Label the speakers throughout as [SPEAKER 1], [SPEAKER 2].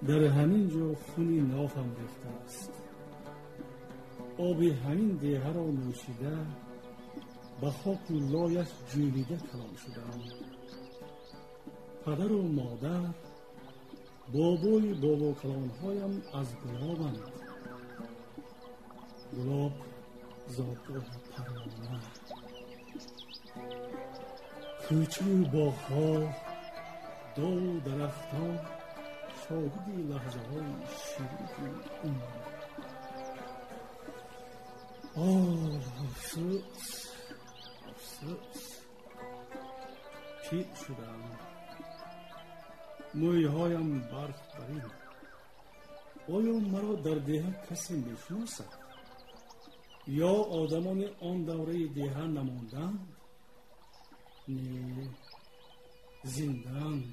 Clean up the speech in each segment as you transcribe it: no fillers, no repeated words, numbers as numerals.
[SPEAKER 1] Дар ҳамин ҷо хуни нофам рехта аст. Оби ҳамин деҳаро нӯшида, ба хоку лояш ҷӯлида калон шудаам. Падару модар, бобои бобокалонҳоям аз Гулобанд. Гулоб зодгоҳи Парвона. Кӯчаю боғҳо, дову дарахтон шоҳиди лаҳзаҳои ширини умр. Оҳ, афсӯс, афсӯс, пир шудам. Мӯйҳоям барф барин. Оё маро дар деҳа касе мешиносад? Ё одамони он давраи деҳа намонданд? Не, зиндаанд.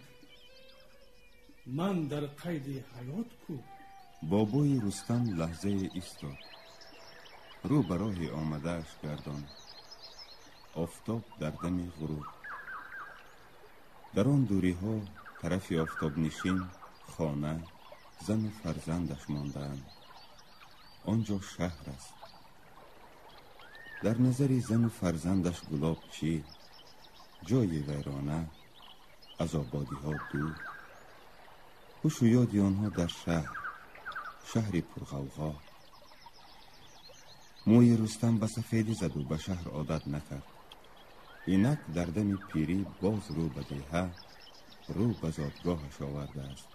[SPEAKER 1] Ман дар қайди ҳаёт ку.
[SPEAKER 2] Бобои Рустам лаҳзае истод. Рӯ ба роҳи омадааш гардон. Офтоб дар дами ғуруб. Дар он дуриҳо тарафи офтобнишин хона, зану фарзандаш мондаанд. Он ҷо шаҳр аст. Дар назари зану фарзандаш Гулоб чӣ? Ҷои вайрона, аз ободиҳо дур. Ҳушу ёди онҳо дар шаҳр, шаҳри пурғавғо. Мӯи Рустам ба сафедӣ заду ба шаҳр одат накард. Инак дар дами пирӣ боз рӯ ба деҳа, рӯ ба зодгоҳаш овардааст.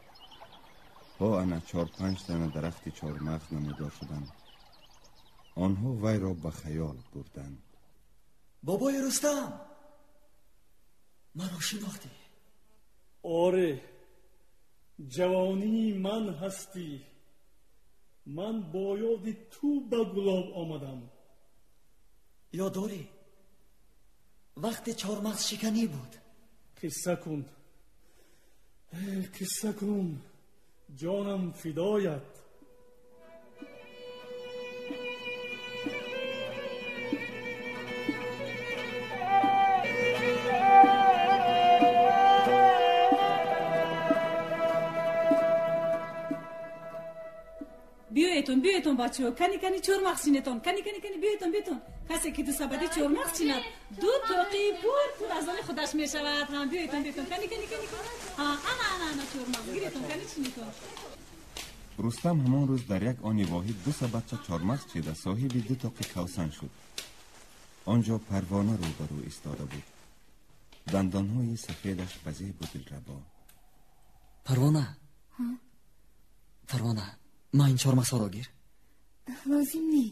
[SPEAKER 2] Ҳо ана 4-5 тана дарахти чормағз намудор шуданд. Онҳо вайро ба хаёл бурданд.
[SPEAKER 3] Бобои Рустам, маро шинохтӣ?
[SPEAKER 1] Оре, ҷавонии ман ҳастӣ. Ман бо ёди ту ба Гулоб омадам.
[SPEAKER 3] Ёд дорӣ вақте чормағзшиканӣ буд?
[SPEAKER 1] Қисса кун, қисса кун, ҷонам фидоят.
[SPEAKER 4] Биёетон, биёетон, бачаҳо, кани, кани, чормағз чинетон, кани, кани, кани, биёетон, биёетон. Касе ки ду сабади чормағз чинад, ду тоқи пур пул аз они худаш мешавад. Ҳа, биёетон, биёетон, кани, кани, кани, ҳа, ана, ана, ана чормағз гиретон, кани, чинетон.
[SPEAKER 2] Рустам ҳамон рӯз дар як они воҳид ду сабадча чормағз чида соҳиби ду тоқи кавсан шуд. Он ҷо Парвона рӯбарӯ истода буд. Дандонҳои сафедаш ба зебу дилрабо.
[SPEAKER 3] Парвона, Парвона, ма ин чормағзҳоро гир.
[SPEAKER 5] Лозим не.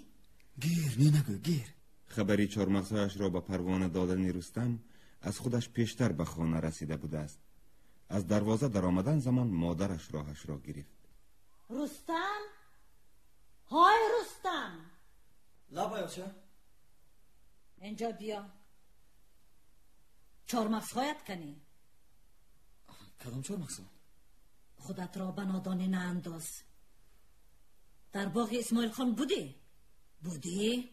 [SPEAKER 3] Гир, не нагӯ, гир.
[SPEAKER 2] Хабари чормағзҳояшро ба Парвона додани Рустам аз худаш пештар ба хона расида будааст. Аз дарвоза даромадан замон модараш роҳашро гирифт.
[SPEAKER 6] Рустам, ҳой Рустам.
[SPEAKER 3] Лабай, оча.
[SPEAKER 6] Инҷо биё. Чормағзҳоят кани?
[SPEAKER 3] Кадом чормағзҳо?
[SPEAKER 6] Худатро ба нодонӣ наандоз. Дар боғи Исмоилхон будӣ? Будӣ?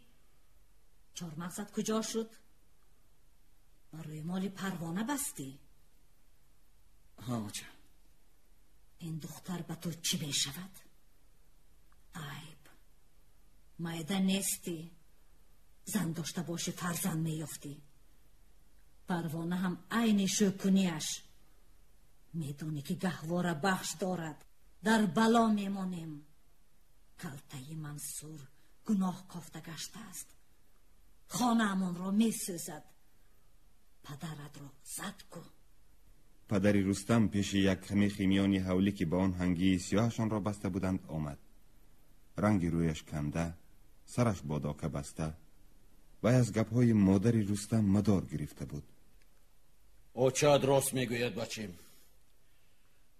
[SPEAKER 6] Чормағзат куҷо шуд? Барои моли Парвона бастӣ?
[SPEAKER 3] Ҳа, оча.
[SPEAKER 6] Ин духтар ба ту чӣ мешавад? Айб, майда нестӣ. Зан дошта бошӣ, фарзанд меёфтӣ. Парвона ҳам айни шӯкунияш. Медонӣ ки гаҳвора бахш дорад. Дар бало мемонем. Калтаи Мансур гуноҳ кофта гаштааст. Хонаамонро месӯзад. Падаратро зад ку.
[SPEAKER 2] Падари Рустам пеши як хамихи миёни ҳавлӣ, ки ба он ҳангии сиёҳашонро баста буданд, омад. Ранги рӯяш канда, сараш бо дока баста. Вай аз гапҳои модари Рустам мадор гирифта буд.
[SPEAKER 7] Очаат рост мегӯяд, бачем.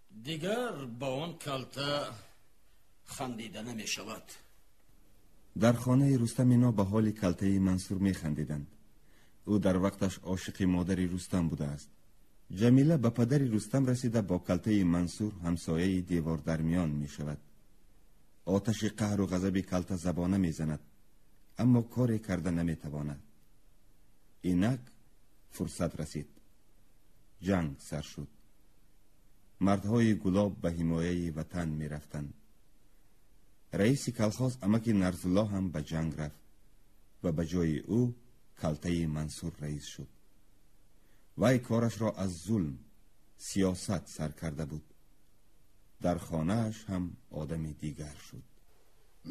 [SPEAKER 7] Дигар ба он калта хандида намешавад.
[SPEAKER 2] Дар хонаи Рустам ино ба ҳоли калтаи Мансур механдиданд. Ӯ дар вақташ ошиқи модари Рустам будааст. Ҷамила ба падари Рустам расида бо калтаи Мансур ҳамсояи девордармиён мешавад. Оташи қаҳру ғазаби калта забона мезанад, аммо коре карда наметавонад. Инак фурсат расид. Ҷанг сар шуд. Мардҳои Гулоб ба ҳимояи ватан мерафтанд. Раиси колхоз амаки Нарзулло ҳам ба ҷанг рафт ва ба ҷои ӯ калтаи Мансур раис шуд. Вай корашро аз зулм, сиёсат сар карда буд. Дар хонааш ҳам одами дигар шуд.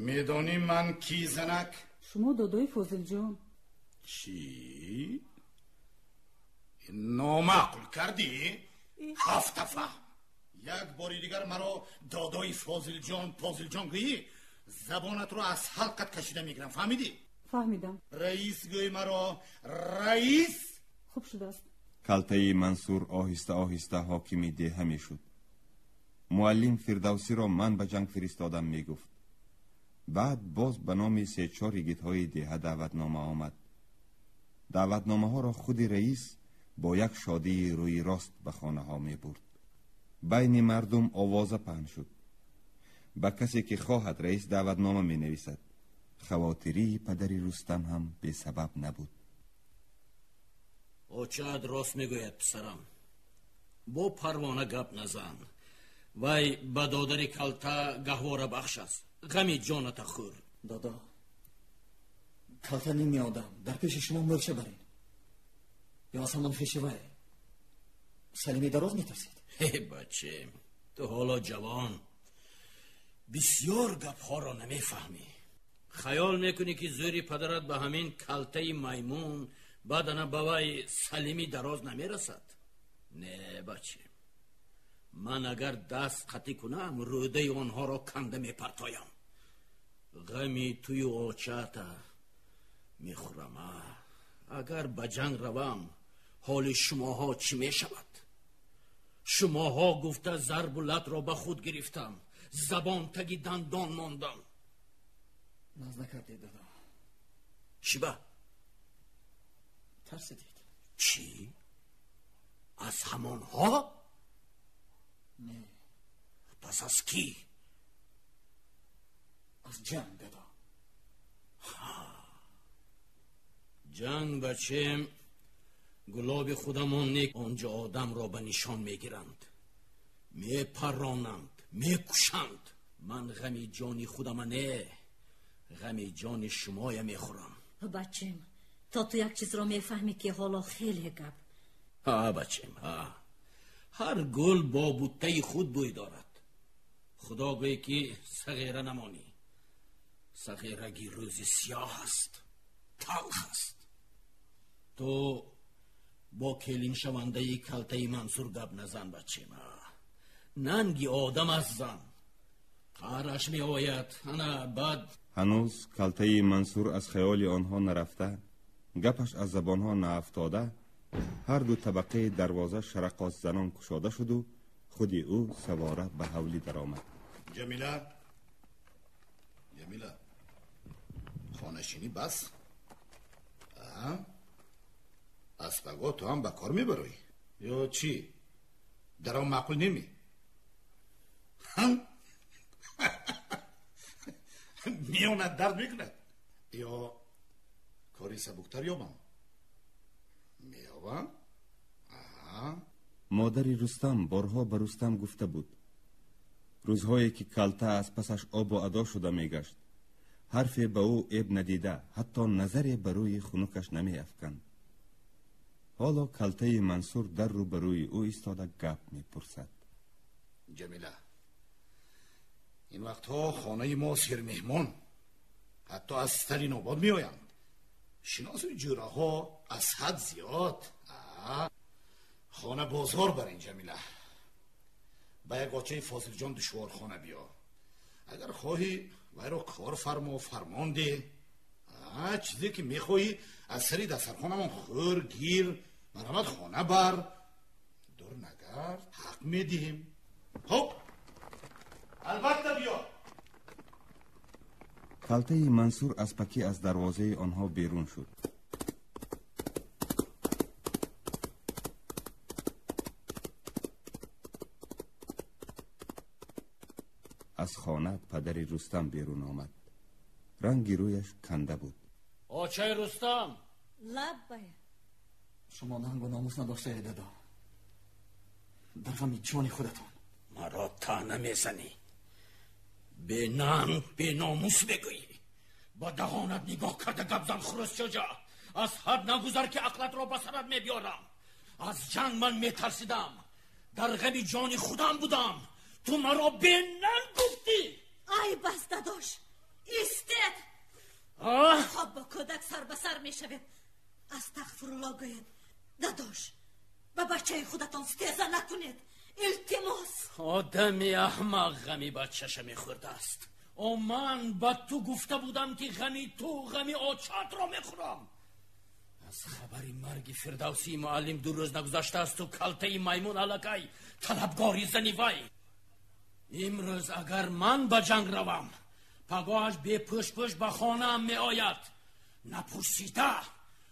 [SPEAKER 8] Медонӣ ман кӣ, занак?
[SPEAKER 4] Шумо додои Фозилҷон.
[SPEAKER 8] Чӣ? Номаъқул кардӣ? Ҳафта фаҳм. Як бори дигар маро додои Фозилҷон Позилҷон гӯӣ, забонатро аз ҳалқат кашида мегирам, фаҳмидӣ?
[SPEAKER 4] Фаҳмидам.
[SPEAKER 8] Раис гӯй маро, раис.
[SPEAKER 4] Хуб шудааст.
[SPEAKER 2] Калтаи Мансур оҳиста оҳиста ҳокими деҳа мешуд. Муаллим Фирдавсиро ман ба ҷанг фиристодам мегуфт. Баъд боз ба номи се-чор йигитҳои деҳа даъватнома омад. Даъватномаҳоро худи раис бо як шодии рӯи рост ба хонаҳо мебурд. Байни мардум овоза паҳн шуд. Ба касе ки хоҳад раис даъватнома менависад. Хавотирии падари Рустам ҳам бесабаб набуд.
[SPEAKER 7] Очаат рост мегӯяд, писарам. Бо Парвона гап назан. Вай ба додари калта гаҳвора бахш аст. Ғами ҷоната хӯр.
[SPEAKER 3] Додо, калта ними одам дар пеши шумо мӯрча барин. Ё аз ҳамон хеши вай Салими Дароз метарсед?
[SPEAKER 7] Ҳе бачем, ту ҳоло ҷавон, бисёр гапҳоро намефаҳмӣ. Хаёл мекунӣ ки зӯри падарат ба ҳамин калтаи маймун, баъдана ба вай Салими Дароз намерасад? Не бачем, ман агар даст қатӣ кунам, рӯдаи онҳоро канда мепартоям. Ғами тую очаата мехӯрам. Агар ба ҷанг равам, ҳоли шумоҳо чӣ мешавад? Шумоҳо гуфта зарбу латро ба худ гирифтам, забон таги дандон мондам.
[SPEAKER 3] Наз накардед, додо.
[SPEAKER 7] Чӣ ба?
[SPEAKER 3] Тарсидед.
[SPEAKER 7] Чӣ? Аз ҳамонҳо?
[SPEAKER 3] Не.
[SPEAKER 7] Пас аз кӣ?
[SPEAKER 3] Аз ҷанг, додо.
[SPEAKER 7] Ҷанг, бачем, гулоби худамон нек, онҷо одамро ба нишон мегиранд, мепаронанд, мекушанд. Ман ғами ҷони худама не, ғами ҷони шумоя мехӯрам.
[SPEAKER 6] Бачем, то ту як чизро мефаҳмӣ, ки ҳоло хеле гап.
[SPEAKER 7] Ҳа бачем, ҳа. Ҳар гул бо буттаи худ бӯй дорад. Худо гӯй ки сағира намонӣ. Сағираги рӯзи сиёҳ аст, талх аст. Ту бо келиншавандаи калтаи Мансур гап назан, бачем. Нанги одам аст зан. Қаҳраш меояд, ана баъд.
[SPEAKER 2] Ҳанӯз калтаи Мансур аз хаёли онҳо нарафта, гапаш аз забонҳо наафтода, ҳар ду табақаи дарвоза шарақосзанон кушода шуду худи ӯ савора ба ҳавлӣ даромад.
[SPEAKER 8] Ҷамила, Ҷамила, хонашинӣ бас. Аз паго ту ҳам ба кор мебароӣ ё чӣ? Дар он маъқул неми? Миёнат дард мекунад ё кори сабуктар ёбам? Меёбам.
[SPEAKER 2] Модари Рустам борҳо ба Рустам гуфта буд. Рӯзҳое ки калта аз пасаш обу адо шуда мегашт, ҳарфе ба ӯ эб надида, ҳатто назаре ба рӯи хунукаш намеафканд. Ҳоло калтаи Мансур дар рӯбарӯи ӯ истода гап мепурсад.
[SPEAKER 8] Ҷамила, ин вақтҳо хонаи мо сермеҳмон, ҳатто аз Сталинобод меоянд. Шиносу ҷӯраҳо аз ҳад зиёд. Хона бозор барин, Ҷамила. Ба як очаи Фозилҷон душворхона биё. Агар хоҳӣ вайро кор фармо, фармон деҳ. Чизе ки мехоҳӣ аз сари дастархонамон хӯр, гир, марҳамат хона бар. Дур нагард, ҳақ медиҳем. Хуб, албатта биё.
[SPEAKER 2] Калтаи Мансур аз пакӣ аз дарвозаи онҳо берун шуд. Аз хона падари Рустам берун омад. Ранги рӯяш канда буд.
[SPEAKER 7] Очаи Рустам!
[SPEAKER 6] Лаббай.
[SPEAKER 3] Шумо нангу номус надоштаед, дадо. Дар ғами ҷони худатон.
[SPEAKER 7] таъна мезанӣ, бенанг беномус мегӯӣ. Ба даҳонат нигоҳ карда гап зан, хурӯсчоҷа. Аз ҳад нагузар, ки ақлатро ба сарат мебиёрам. Аз ҷанг ман метарсидам, дар ғами ҷони худам будам. Ту маро бенанг гуфтӣ.
[SPEAKER 6] Ай бас, дадош, истед. Хоб, бо кӯдак сар ба сар мешавед. Астағфирулло гӯед, дадош, ба бачаи худатон стеза накунед, илтимос.
[SPEAKER 7] Одами аҳмақ ғами бачаша мехӯрдааст. О, ман ба ту гуфта будам, ки ғами ту ғами очатро мехӯрам. Аз хабари марги Фирдавсии муаллим 2 рӯз нагузаштаасту калтаи маймун аллакай талабгори зани вай. Имрӯз агар ман ба ҷанг равам, пагоҳаш бепӯшпӯш ба хонаам меояд. Напурсида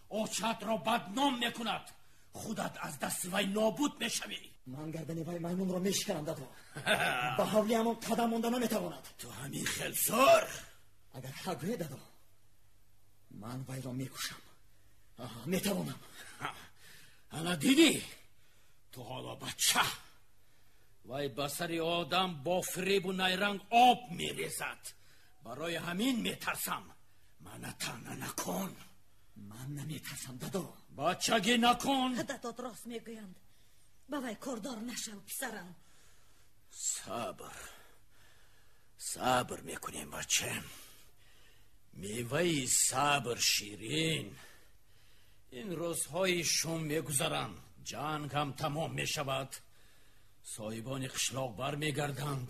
[SPEAKER 7] очатро бадном мекунад. Худат аз дасти вай нобуд мешавӣ.
[SPEAKER 3] Ман гардани вай маймунро мешиканам, дадо. Ба ҳавлиамон қадам монда наметавонад.
[SPEAKER 7] Ту ҳамин хел зор.
[SPEAKER 3] Агар ҳақ гӯед, дадо, ман вайро мекушам. Метавонам.
[SPEAKER 7] Ана дидӣ, ту ҳоло бача. Вай ба сари одам бо фиребу найранг об мерезад. Барои ҳамин метарсам. Мана таъна накун.
[SPEAKER 3] Ман наметарсам, дадо.
[SPEAKER 7] Бачагӣ накун.
[SPEAKER 6] Дадот рост мегӯянд. Ба вай кордор нашав, писарам.
[SPEAKER 7] Сабр, сабр мекунем, бача. Меваи сабр ширин. Ин рӯзҳои шум мегузаранд, ҷанг ҳам тамом мешавад. Соҳибони қишлоқ бармегарданд.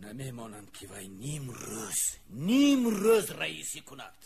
[SPEAKER 7] Намемонанд, ки вай ним рӯз, ним рӯз раисӣ кунад.